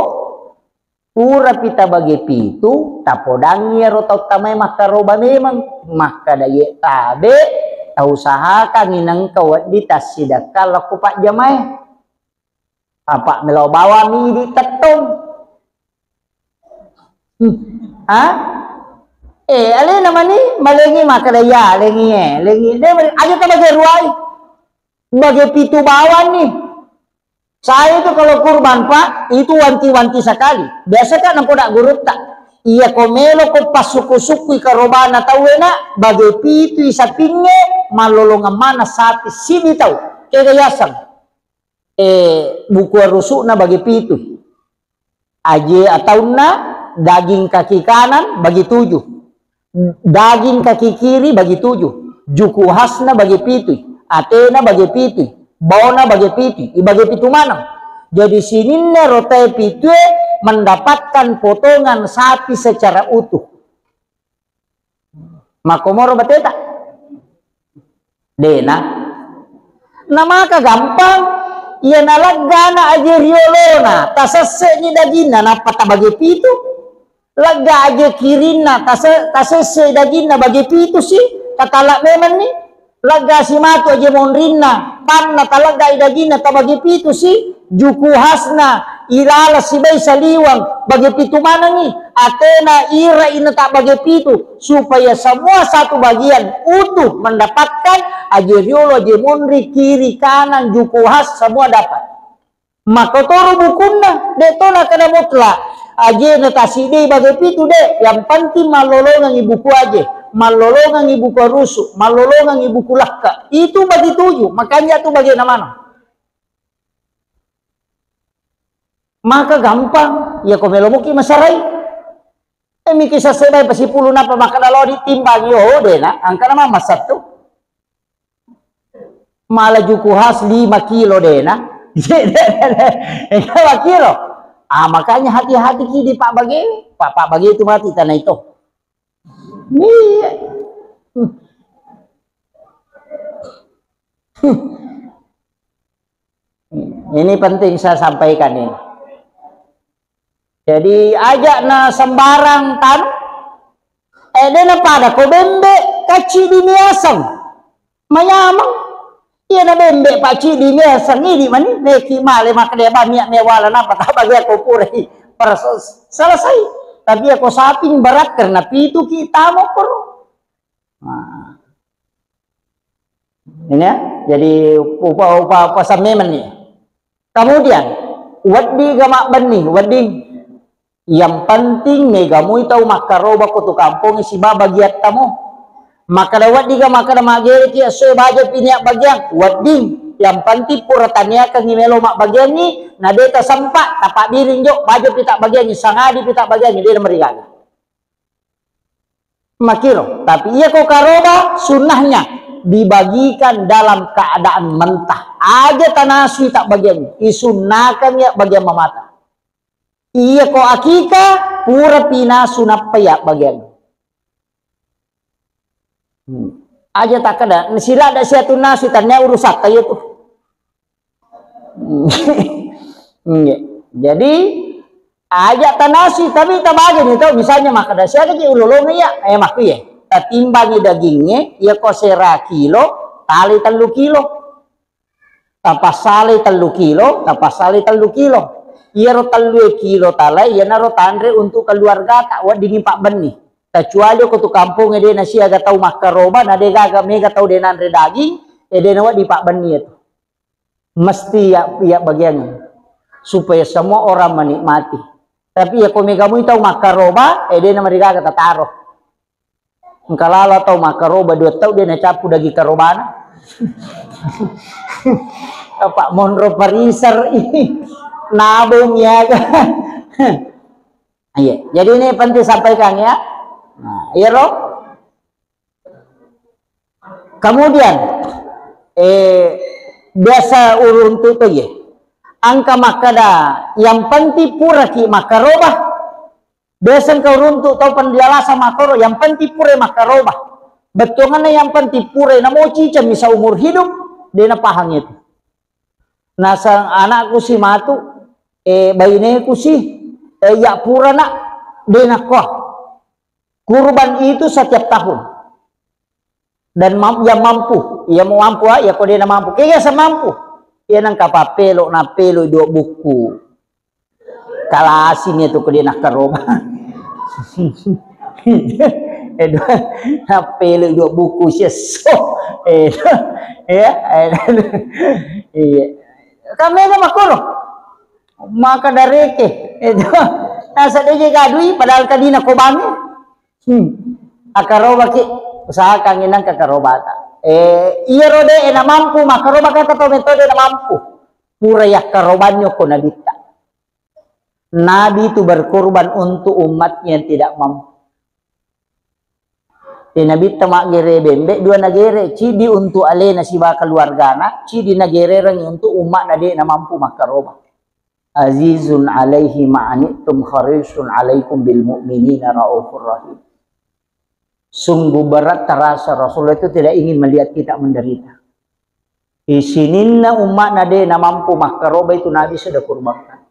purapi tabage pitu, tapodangi iyaro tau tamae makkaroba memang. Makkada ye tabe, tausahakangi nengka wedding tassidekka lao ko pajjamae. Apa melo bawang idi tettong. Hmm. Ha? Eh, alena mani malengi makkada ya, lengi e, lengi. De, aja tabage ruai. Bage pitu bawang ni. Saya itu kalau kurban, Pak, itu wanti-wanti sekali. Biasa kan napoda gurutta. Iya ko melo ko passuku-sukui karobana tauwe na, bage pitui sapingnge, mallolongeng mana sapi sini tau. Kega yaseng. Eh, buku arusukna bage pitu. Aje ataunna, daging kaki kanan bagi tujuh, daging kaki kiri bagi tujuh, juku khasna bagi pitu, atena bagi pitu, baona bagi pitu, ibagi pitu maneng. Jadi sininna rotae pitue mendapatkan potongan sapi secara utuh. Makkomoro bateta? Dena. Namaka gampang, iya nalaggana aje riolona, tasesse'ni daginna, nappa tabage pitu. Lagga aje kirinna, tase-, tasesse daginna bage pitu si, tatala memenni. Lagga simatu aje monrinna, tanna talaggai daginna tabage pitu si, juku khasna, ilala sibai saliwang, bage pitu manengi, atena ira inna tabage pitu, supaya semua satu bagian utuh mendapatkan aje riolo, aje monri, kiri, kanan, juku khas, semua dapat. Makkotoro bukunna, de to nakada mutlak. Ajena tasiddi bage pitu de, yang penting mallolongengi buku aje, mallolongengi buku arusu, mallolongengi buku lakka. Itu bagi tuju, makanya tu bage namana. Maka gampang, ya ko melomoki masarai. Eh, miki sassebai pasipulu napa makkeda lo ditimbangi, oh, dena, angkana mama satu. Malah juku khas lima kilo dena. Lima kilo. Ah, makanya hati-hati ki di Pak Bage. Pak, Pak Bage itu mati tanah itu. Iya. Ini penting saya sampaikan ini. Jadi, aja na sembarang tanu, eh, de na pada ko bembe, kacci di niaseng. Manyameng. Iya na bembe, pacci di niaseng, ini mani, meki male makkeda ba miak mewala napa tak bagi aku pura. Perso-, selesai. Tapi aku saping berat karena pitu ki tamo koro. Nah. Ini ya, jadi upa, upa, upa sammemen nih. Kemudian, wedding ga mabbenni, wedding. Yang penting mega mui tau makkaroba ko tu kampong siba bagiattamu. Makkeda wedding ga makkeda maggere ki esso baja piniak bagian, wedding. Yang penting pura taniakengi melo mabbagiangi, na de tasempa, tapabbiring jo, baja pita bagiangi, sangadi pita bagiangi, de na marigaga. Makiro, tapi iya ko karoba sunnahnya dibagikan dalam keadaan mentah. Aja tanasui tak bagian, isunnakan ya bagian mamata. Iya ko akika, pura pinasu nappa ya bagian. Hmm. Aja tak ada, sila ada siatu nasu tanya urusak kayak tuh. Nggih. Jadi, aja tanasi, tapi tabageni to, misalnya makkeda, "Siaga ji ulolonge iya?" Eh, makku iya. Tatimbangi dagingnge, iya ko sera kilo, tali tellu kilo. Tapassalai tellu kilo, tapassalai tellu kilo. Iyaro tellue kilo talai, iyanaro tanre untuk keluarga ta, weddingi pabbenni. Kecuali ko tu kampongnge de nasiaga tau makkaroba, na de gaga mega tau de nanre daging, e de nawedding pabbenni itu. Mesti ya, ya bagian supaya semua orang menikmati. Tapi ya ko mega mui tau makkaroba, e de namarigaga tataro. Engka lalo tau makkaroba dua tau de nacappu daging karobana. Apa monro pariser ini nabung ya. Iya, jadi ini penting sampaikan ya. Nah, iya ro. Kemudian, eh, biasa uruntu to ye. Angka makkeda, yang penting puraki makkaroba. Biasa engka uruntu tau pendialasa makkoro, yang penting pura makkaroba. Bettuanna yang penting pura namo ciceng misa umur hidup, de napahang itu. Nasang anakku si matu, eh, baineku si, eh, ya pura nak, de nakko. Kurban itu setiap tahun. Dan mam-, yang mampu, iya mau mampu, ah, iya ko de na mampu. Kega semampu. Iya nang kapapelo, napelo dua buku. Kalasini tu ko de nakkaroba. Eh, dua, napelo dua buku siesso. Eh, iya, eh, iya. Kami kan makoro. Maka dareke. Eh, dua. Nasa de je gadui, padahal kadina ko bangi. Hmm. Akkarobaki, usahakan inang kakarobata. Eh, iyaro de na mampu, makkaroba kata to metode na mampu. Pura yakkarobanyo ko nabitta. Nabi itu berkorban untuk umatnya yang tidak mampu. Di nabitta maggere bembe, dua nagere, cidi untuk alena siba keluargana, cidi nagerereng untuk umatna de na mampu makkaroba. Azizun alaihi ma'anittum harisun alaikum bil mu'minina raufur rahim. Sungguh berat terasa Rasulullah itu tidak ingin melihat kita menderita. Isininna umma'na de na mampu makkaroba itu Nabi sudah kurbankan.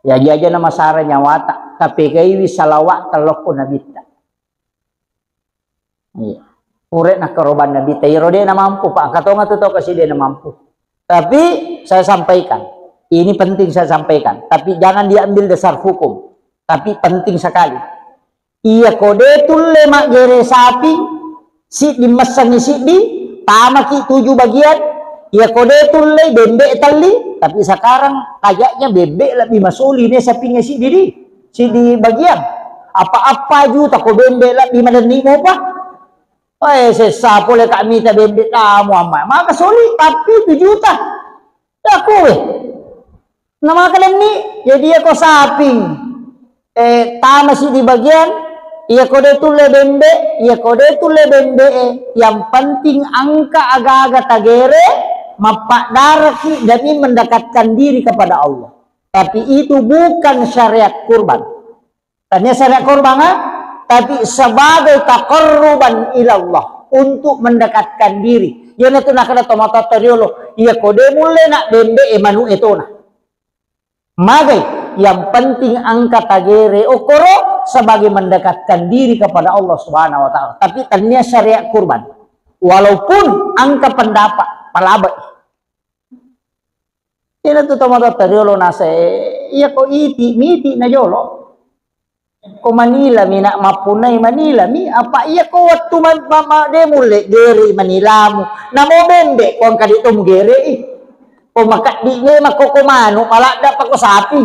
Ya jaja na masara nyawata, tapi kaiwi salawat telokko Nabitta. Iya. Pure nakkaroban Nabitta, iyaro de na mampu, Pak. Engka tonga tu tau kasi de na mampu. Tapi saya sampaikan, ini penting saya sampaikan. Tapi jangan diambil dasar hukum. Tapi penting sekali. Iya ko de tulle maggere sapi, siddi messengi siddi, tamaki tuju bagian, Iya ko de tullei bembe telli, tapi sekarang kayaknya bembe lebih masuli ne sapingnge siddi di, siddi bagian. Apa-apa juta ko bembe lebih malenni mopa. Eh, sessa pole kak mita bembe tamu amma. Maka soli, tapi itu juta. Ya kowe. Namaka lenni, jadi iya ko saping. Eh, tama siddi bagian, iya ko de tulle bembe, iya ko de tulle bembe, eh, yang penting engka aga-aga tagere, mappaddaraki demi mendekatkan diri kepada Allah. Tapi itu bukan syariat kurban. Tania syariat kurban, ah? Tapi sebagai taqarruban ilallah, untuk mendekatkan diri. Iyanatu nakada tomatoa toriolo, iya ko de mulle na bembe e manu e tona. Magai, yang penting engka tagere okoro sebagai mendekatkan diri kepada Allah Subhanahu wa Ta'ala. Tapi tania syariat kurban. Walaupun engka pendapat, palabai. Iyanatu tomatoa toriolo nase, iya ko iti, miti na jolo. Ko manila mi nak mappunai manila mi, apa iya ko wattu ma-, ma-, ma-, de mulle gere manilamu. Namo bembe ko engka di to mugere i. Ko makaddi memang ko, ko manu, maladda pa ko sapi.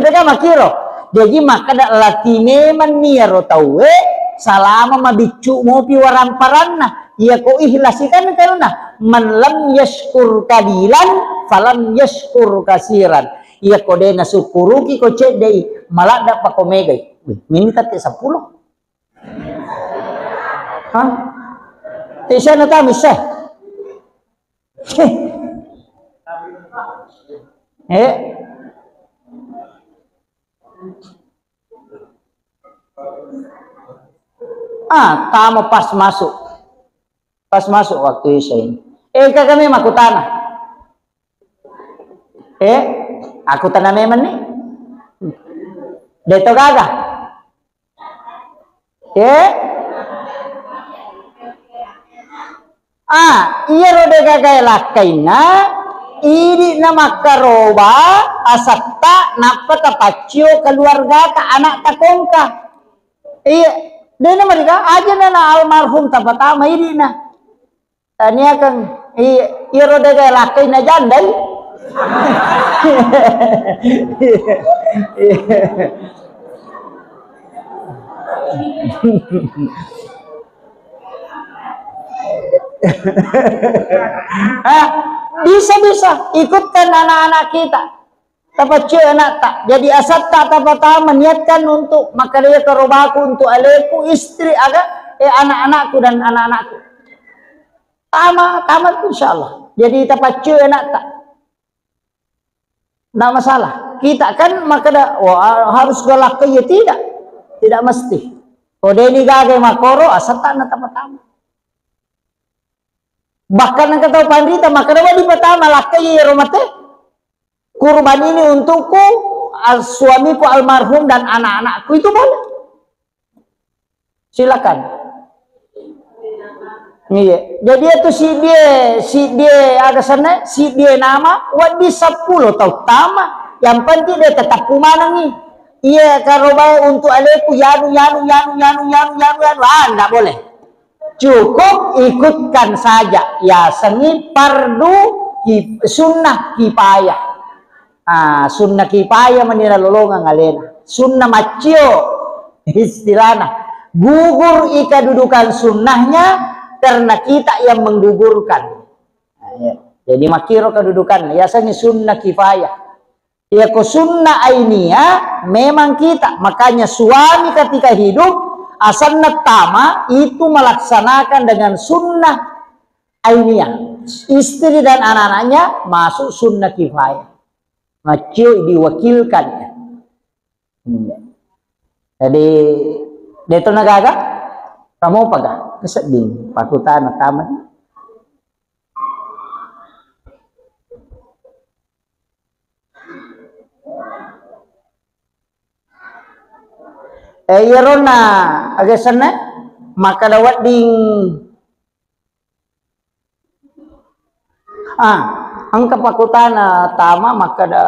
Tega makiro. Jadi makkada lati memang niaro tauwe salama mabiccu mopi waramparanna. Iya ko ikhlas kan karena man lam yashkur qalilan falam yashkur kasiran. Iya ko de nasukkuruki ko ceddei, maladda pa ko megai. Wih, minta te seppulo. Hah? Te sana tamis eh. Eh. Ah, tama pas masuk. Pas masuk waktu Isya ini. Eh, kagak memang aku tanah. Eh, aku tanah memang nih. Deto gaga. Eh? Ah, iyaro degaga lakkainna, idi na makkaroba asetta nappa tapaccio keluargata, anakta kongka. Iya, dena mereka aja na almarhum tapatama idi na. Taniakang, iya, iyaro dega lakkainna jandai. Ah, bisa-bisa ikutkan anak-anak kita. Tapaccio anakta. Jadi asatta tapatama niatkan untuk makkadaya karobaku untuk aleku, istri, aga, eh, anak-anakku dan anak-anakku. Tama, tama, insya Allah. Jadi tapaccio anakta. Nggak masalah. Kita kan makkada, wah, harus galak ke, ya tidak. Tidak mesti. Ko deni gaga makoro, asatta na tapatama. Bahkan engka tau panrita makkada, wah, dipatama lakkai ero mate. Kurban ini untukku, al-, suamiku almarhum dan anak-anakku, itu boleh. Silakan. Iya. Jadi itu si dia, si dia ada sana, si dia nama, wadi sepuluh tau tama. Yang penting dia tetap pumanangi. Iya, karobae untuk aleku, yanu, yanu, yanu, yanu, yanu, yanu, yanu, ah, nggak boleh. Cukup ikutkan saja. Ya, seni fardu kif-, sunnah kifayah. Ah, sunnah kifayah mani nalolongang alena. Sunnah maccio istilahna. Gugur i kedudukan sunnahnya karena kita yang menggugurkan. Nah, ya. Jadi makkiro kedudukan. Biasanya sunnah kifayah. Ya, ko sunnah ainiyah memang kita. Makanya suami ketika hidup, asanna tama itu melaksanakan dengan sunnah ainiyah. Istri dan anak-anaknya masuk sunnah kifayah. Maccio diwakilkan. Jadi, deto na gaga? Kamu paga? Kesedding. Pakutana tamat. Eh, iyaronna aga senna? Makkada wedding. Ah, engka pakutana tama makkada,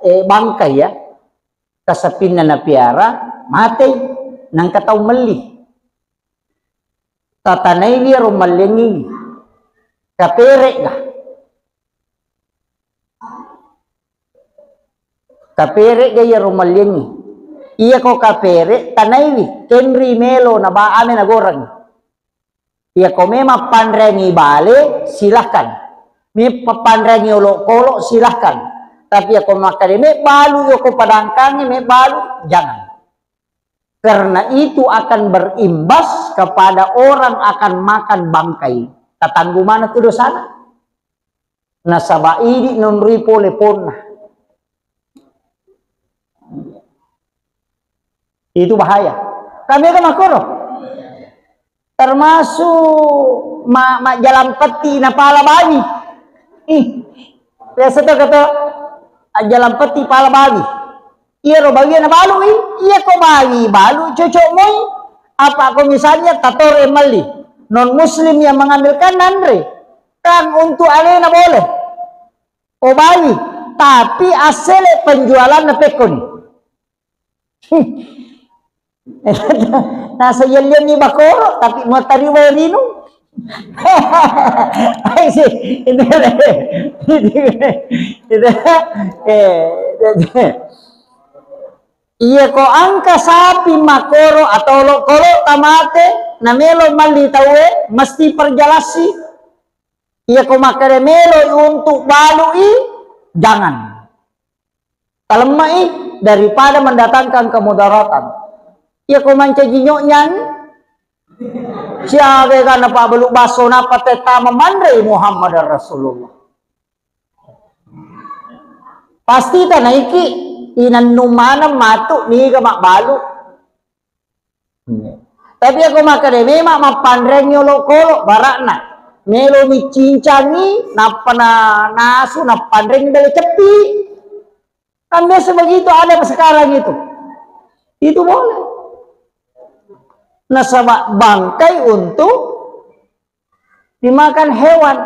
eh, bangkai ya. Kasapinna napiara, matei, nangka tau melli. Tatanaiwi iyaro mallengngi. Kapere'ga? Kapere'ga iyaro malliengngi? Iyako kapere' tanaiwi, kenri melo na ba-, ame nagoreng. Iyako memang panreangngi bale, silahkan. Me-, panreangngi olokolo, silahkan. Tapi iyako makkeda mebbalu, iyako padangkangnge mebbalu, jangan. Karena itu akan berimbas kepada orang akan makan bangkai. Tatanggu mana tu dosana? Nasaba idi nonroi pole ponna. Itu bahaya. Kami kan makkoro. Termasuk ma-, majjalang petti napala bawi. Ih, biasa to kato, ajjalang petti pala bawi. Iyaro bawi nabalu i, iyako bawi balu cocok moi. Apa ko misalnya tatore melli, non muslim yang mengambilkan nanre, kan untuk alena boleh. O bawi, tapi asele penjualanna pekkoni. Nasa yellianni bakoro, tapi mau tari wae rinu. Ai si, itu, itu, eh, iya ko angka sapi makoro atau lo-, kolo tamate, namelo malli tauwe, mesti perjalasi. Iya ko makkeda melo untuk balui, jangan. Talemme'i daripada mendatangkan kemudaratan. Iya ko mancaji nyoknyang, siaga ga napabbalu basso nappa tetta memanrei Muhammad Rasulullah. Pasti tanaiki inannu maneng matu niga mabbalu. Tapi ako makkeda memang mappanreangngi olokolo, bara'na melo micincangi, nappa na nasu, nappanreangngi bale ceppi. Kan biasa begitu ada sekarang itu. Itu boleh. Nasaba bangkai untuk dimakan hewan.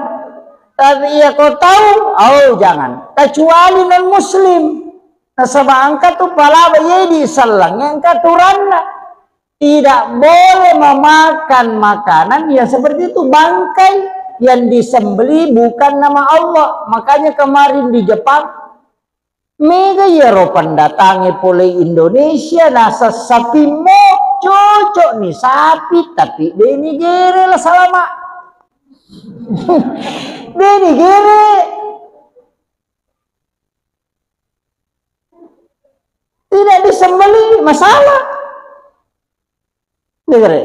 Tapi iya ko tau, oh jangan. Kecuali non muslim. Nasaba engka tu palaba iya di sellengnge engka aturanna. Tidak boleh memakan makanan yang seperti itu, bangkai yang disembelih bukan nama Allah. Makanya kemarin di Jepang, mega iyaro pendatangnge pole Indonesia, nasa sapimmo cocok ni sapi, tapi deni gere la salama. Deni gere. Tidak disembelih, masalah. Degere.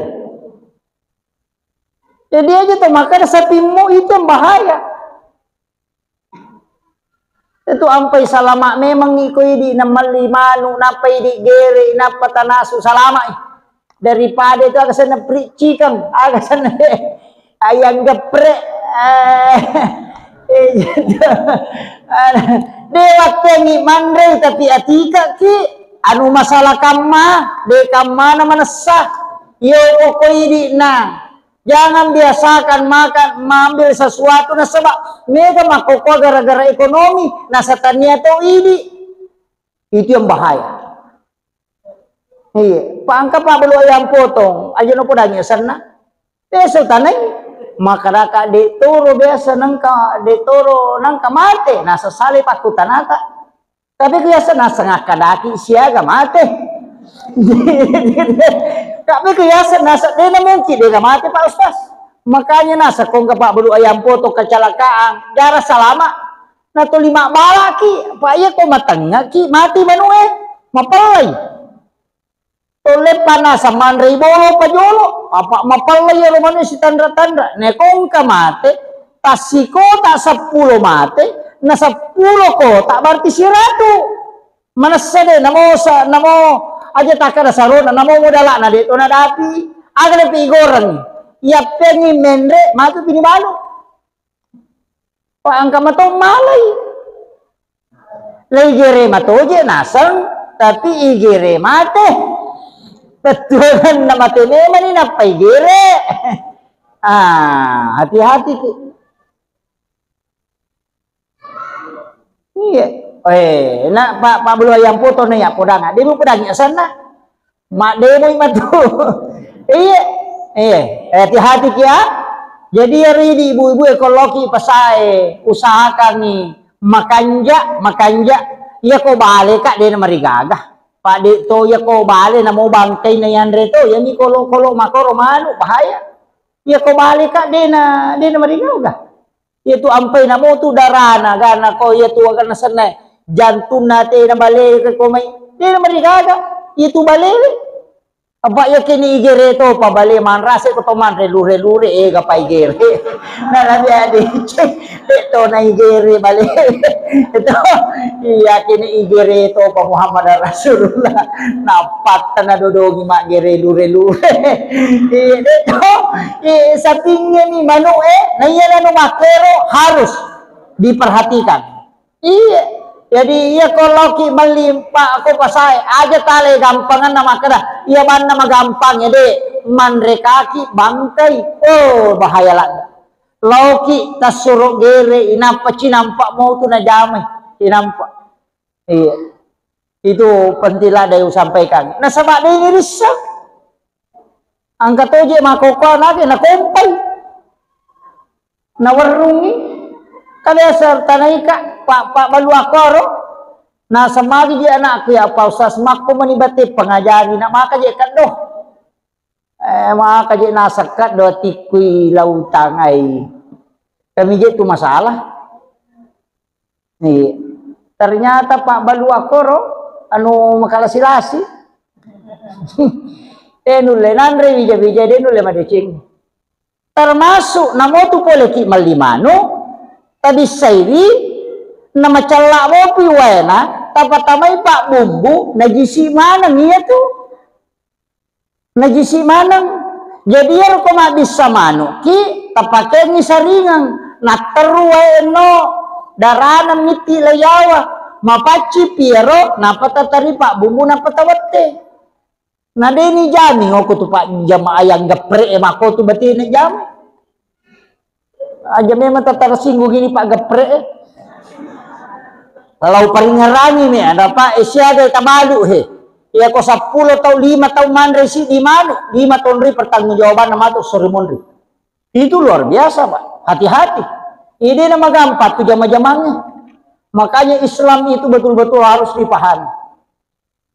Jadi aja to, makanya sapimmo itu yang bahaya. Itu ampai salama memang iko idi namalli manu, nappa idi gere, nappa tanasu, salama i. Daripada itu aga senna pericikeng, aga senna ayam geprek. Eh, eh, gitu. De wattengi manrei tapi atika ki anu masalah kamma, de kammana manessa. Yo pokok idi na. Jangan biasakan makan, mengambil sesuatu nasaba mega makkokkoe gara-gara ekonomi, nasa tania to idi. Itu yang bahaya. Iya, pa engka pabbalu ayam potong, aja no podangi asenna. Biasa tanai, makaraka de toro biasa nengka, de toro nengka mate, nasa sale pakkutanata. Tapi ku yaseng naseng akkadaki siaga mate. Tapi ku yaseng naseng dena mungkin dega mate, Pak Ustaz. Makanya naseng kongka pabbalu ayam potong kecelakaan, jara salama. Na tuli mabbalaki, Pak, iya ko matengngaki, mati manue, mapellai. Tolle panasa manrei bolo pajolo, apa mapella iyaro manu sitanra-tanra. Nekongka mate, tassikota seppulo mate, na seppulo kota berarti siratu. Manessa de, namo sa-, namo aja takkada sarona, namo modala'na de to nadapi, aga de pi igoreng. Yappengi menre, matu pini balu. Pa engka mato malai. Leigere matoje naseng, tapi igere mate. Bettuanna mate memani nappa igere. Ah, hati-hati ki. Iya. Eh, na pa, pabbalu ayam potong na ya podang. Dia mau podang ya sana. Maddemoi matu. Iya. Iya. Eh, hati-hati ki ya. Jadi iyaro idi ibu-ibu e, ko loki pasae, usahakangngi makanja, makanja. Iya ko bale ka de na marigaga. Pak de to, iya ko bale na mau bangkai na yanre to, yani kolo-kolo makoro manu bahaya. Iya ko bale ka de na, de na marigaga. Iya tu ampai na mo tu darana gana ko, iya tu agana senna jantunna te na bale ko mai. De na marigaga. Iya tu bale. Apa iya kini igere to pa bale manrase ko to manre lure-lure, ega pa igere. Na nabi ade cek de to na igere bale. Itu iya kini igere to pa Muhammad Rasulullah. Napatta na dodongi maggere lure-lure. Iya de to. Iya sapingnge ni manu e, na iya nanu makkero harus diperhatikan. Iya. Jadi iya ko loki melli pa ko pasae, aja tale gampanganna makkeda, iya banna magampang ya de, manre kaki bangkai. Oh, bahaya ladde. Loki tassuro gere, inappa cinampa mo tu najamai, cinampa. Iya. Itu penting ladde usampaikan. Nasaba de ni rissa. Angka toje makoko anake nakompai. Nawerrungngi, ka biasa tanaika, pa-, pabbalu akkoro, nasemagi je anakku, ya, Pak Ustaz, makko mani bate pengajari, na maka je kaddo. Eh, maka je nasakka do tikkui lautang ai. Kami je tu masalah. Iya. Ternyata pabbalu akkoro, anu, makalasi-lasi. Eh, nulle nanre wija-wija, de nulle madeceng. Termasuk namotu pole ki melli manu, tabissaiwi, namacella mopi waena, tapatamai pabbumbu, najisi maneng iya tu. Najisi maneng. Jadi iyaro ko mabbissa manu ki, tapakengi saringang, natteru wae enno, darana mitti laiyawa, mapacci piero, napa tatari pabbumbu, napa tawette. Na deni jami ngoko tu Pak jamaah yang geprek e mako tu batene jami. Aja memang tersinggung ini Pak geprek e. Kalau peringerangi mi ada Pak, eh, siaga tabalu he. Iya ko seppulo tau, lima tau manre si di manu, lima tonri pertanggungjawaban nama tu sori monri. Itu luar biasa Pak. Hati-hati. Ini nama gampang tu jama-jamangnya. Makanya Islam itu betul-betul harus dipahami.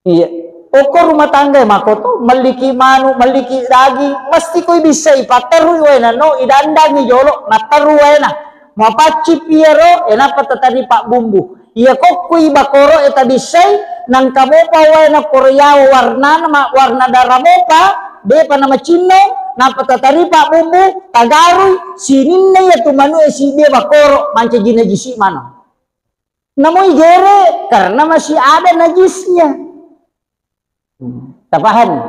Iya. Okko rumah tangga e makoto, melliki manu, melliki daging, mesti koi bissai patterui waena no, idandangi jolo, natteru waena. Mapacci piero, enappa tatari pabbumbu. Iya kokkui bakoro e tabissai, nangka mopa waena koro yawa warnana, ma-, warna dara mopa, depa namacinnong, nappa tatari pabbumbu, tagarui, sininna iya tu manu e sibie bakoro, mancaji najisi maneng. Namo igere karena masih ada najisnya. Hmm. Tapahami?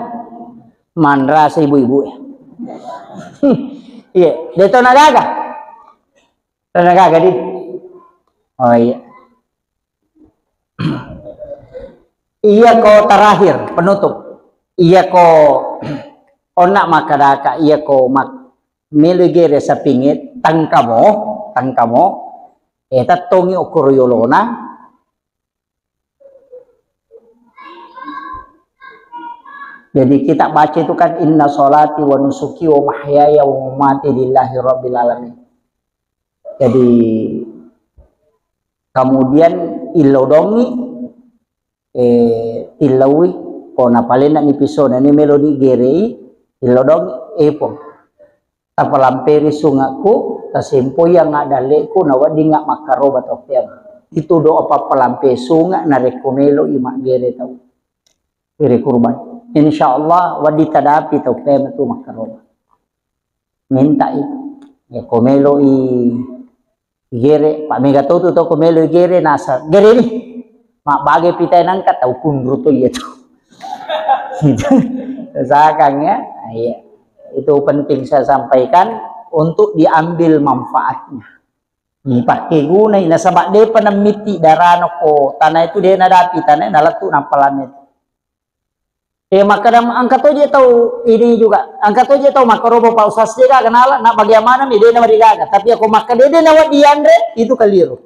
Manrasa ibu-ibu ya. Iya, de to nagaga. To nagaga di. Oh iya. Iya ko terakhir penutup. Iya ko onna makkadaka, iya ko mak-, melo gere sapinge tangkamo, tangkamo. Eh, tattongi okoro yolona. Jadi kita baca itu kan, "Inna sholati wa nusuki wa mahyaya wa mamati lillahi rabbil alamin." Jadi kemudian illodongi, eh, tillaui, ko napalennani pisona ni meloni gerei, illodongi, eh, Puang. Tapalamperi sungekku, tasempoiangnga dalle'ku, naweddingnga makkaroba tau peang. Itu doa pappalampe sunge narekko meloi maggere tau. Iri kurban. Insya Allah, wedding tadapi tau peang tu makkaroba. Minta itu. Ya, ko meloi igere, pa mega to tu to ko meloi gere, nasa gere ni. Mabbage pitai nangka tau kunru to iya tu. Gitu. Usahakan ya. Iya. Itu penting saya sampaikan untuk diambil manfaatnya. Dipakai gunai, nasaba depa nammitti darana ko tanah itu, de nadapi tanah nalettu nampalanna itu. Eh, makkeda engka toje tau ini juga, engka toje tau makkaroba Pak Ustaz, de gaga nala, na bagaimana mi de na marigaga. Tapi ako makkeda de na wedding yanre, itu keliru.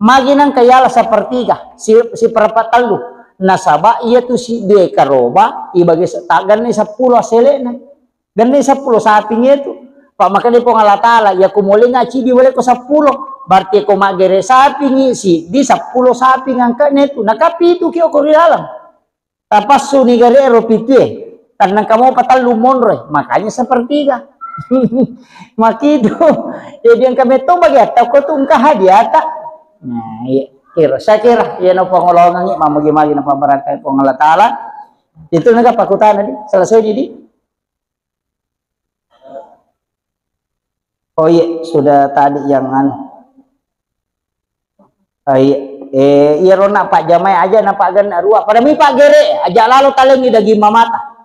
Magi nangka yala sepertiga, si, siperempat tellu. Nasaba iya tu si dua karoba, ibagi se-, taggannai seppulo asele'na. Gannai seppulo sapingnge tu. Pa' makkeda Puang Allah Taala, iya ko molengnga cidi wale ko seppulo, berarti ko maggere sapingi siddi, seppulo saping angka'na tu, nakapitu ki ko ri laleng. Tapassuni gare ro pitue, tannang kamo patallu monroe, makanya sepertiga. Makitu. Jadi engka metto bagi atau ko tu engka hadiata. Nah, iya. Kira, saya kira, iya no pangolongangi, mamagi-magi na pambarakkai Puang Allah Taala. Itu naga pakutana di, selesai di. Oh iya, sudah tadi yang anu. Oh iya, eh, iya rona Pak Jamai aja na Pak Gen rua. Pada mi Pak Gere, aja lalo talengi daging mamata.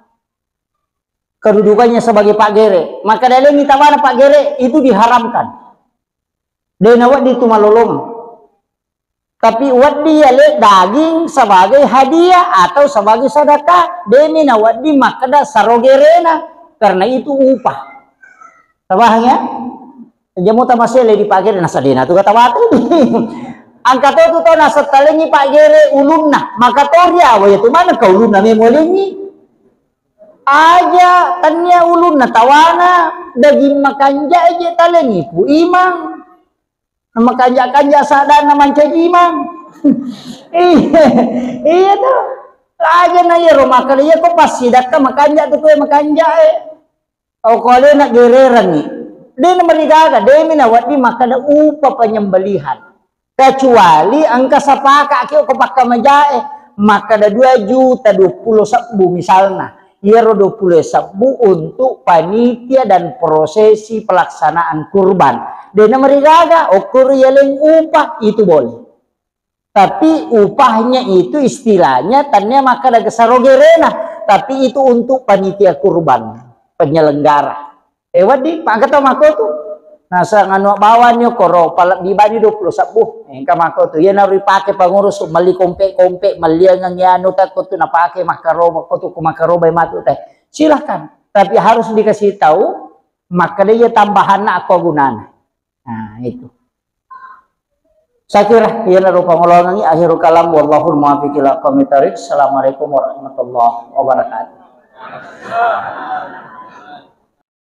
Kedudukannya sebagai Pak Gere. Maka dalengi tabana Pak Gere itu diharamkan. Dena wedding tu malolong. Tapi wedding yale daging sebagai hadiah atau sebagai sedekah. Demi na wedding makkeda sarogerena, karena itu upah. Tabahang ya? Jamo tamasele di Pak Gere, nasadena tu kata batu. Angka to tu to nasettalengi Pak Gere ulunna, maka to riawa ya tu mana ka ulunna memolengi. Aja tania ulunna tawana daging makanja aja talengi pu imang. Makanja-kanja sadana mancaji imang. Iya, iya to. Aja na iyaro makkeda iya ko passidakka makanja tu kue makanja e. Au ko alena gererangngi. De na marigaga, de mi na wedding makkeda upa penyembelihan. Kecuali engka sapaka ki ko pakka majae, makkeda dua juta dua puluh sebbu misalna. Iyaro dua puluh sebbu untuk panitia dan prosesi pelaksanaan kurban. De na marigaga, okko ri yaleng upa, itu boleh. Tapi upahnya itu istilahnya tania makkeda sarogerena, tapi itu untuk panitia kurban, penyelenggara. Eh, wedding, maka to mako tu. Nasa nganu bawani koro, palebbi bani dua puluh sebbu. Eh, engka mako tu. Iya naru ipake pengurus, melli kompe-kompe, melliangengngi anu takko tu napake makkaroba, ko tu ko makkaroba matu teh. Silahkan. Tapi harus dikasih tahu, makkeda iya tambahanna akko gunana. Nah, itu. Saya kira, iya naru pangolongangi, akhirul kalam, wallahul muwaffiq ila aqwamit thariq. Assalamualaikum warahmatullahi wabarakatuh.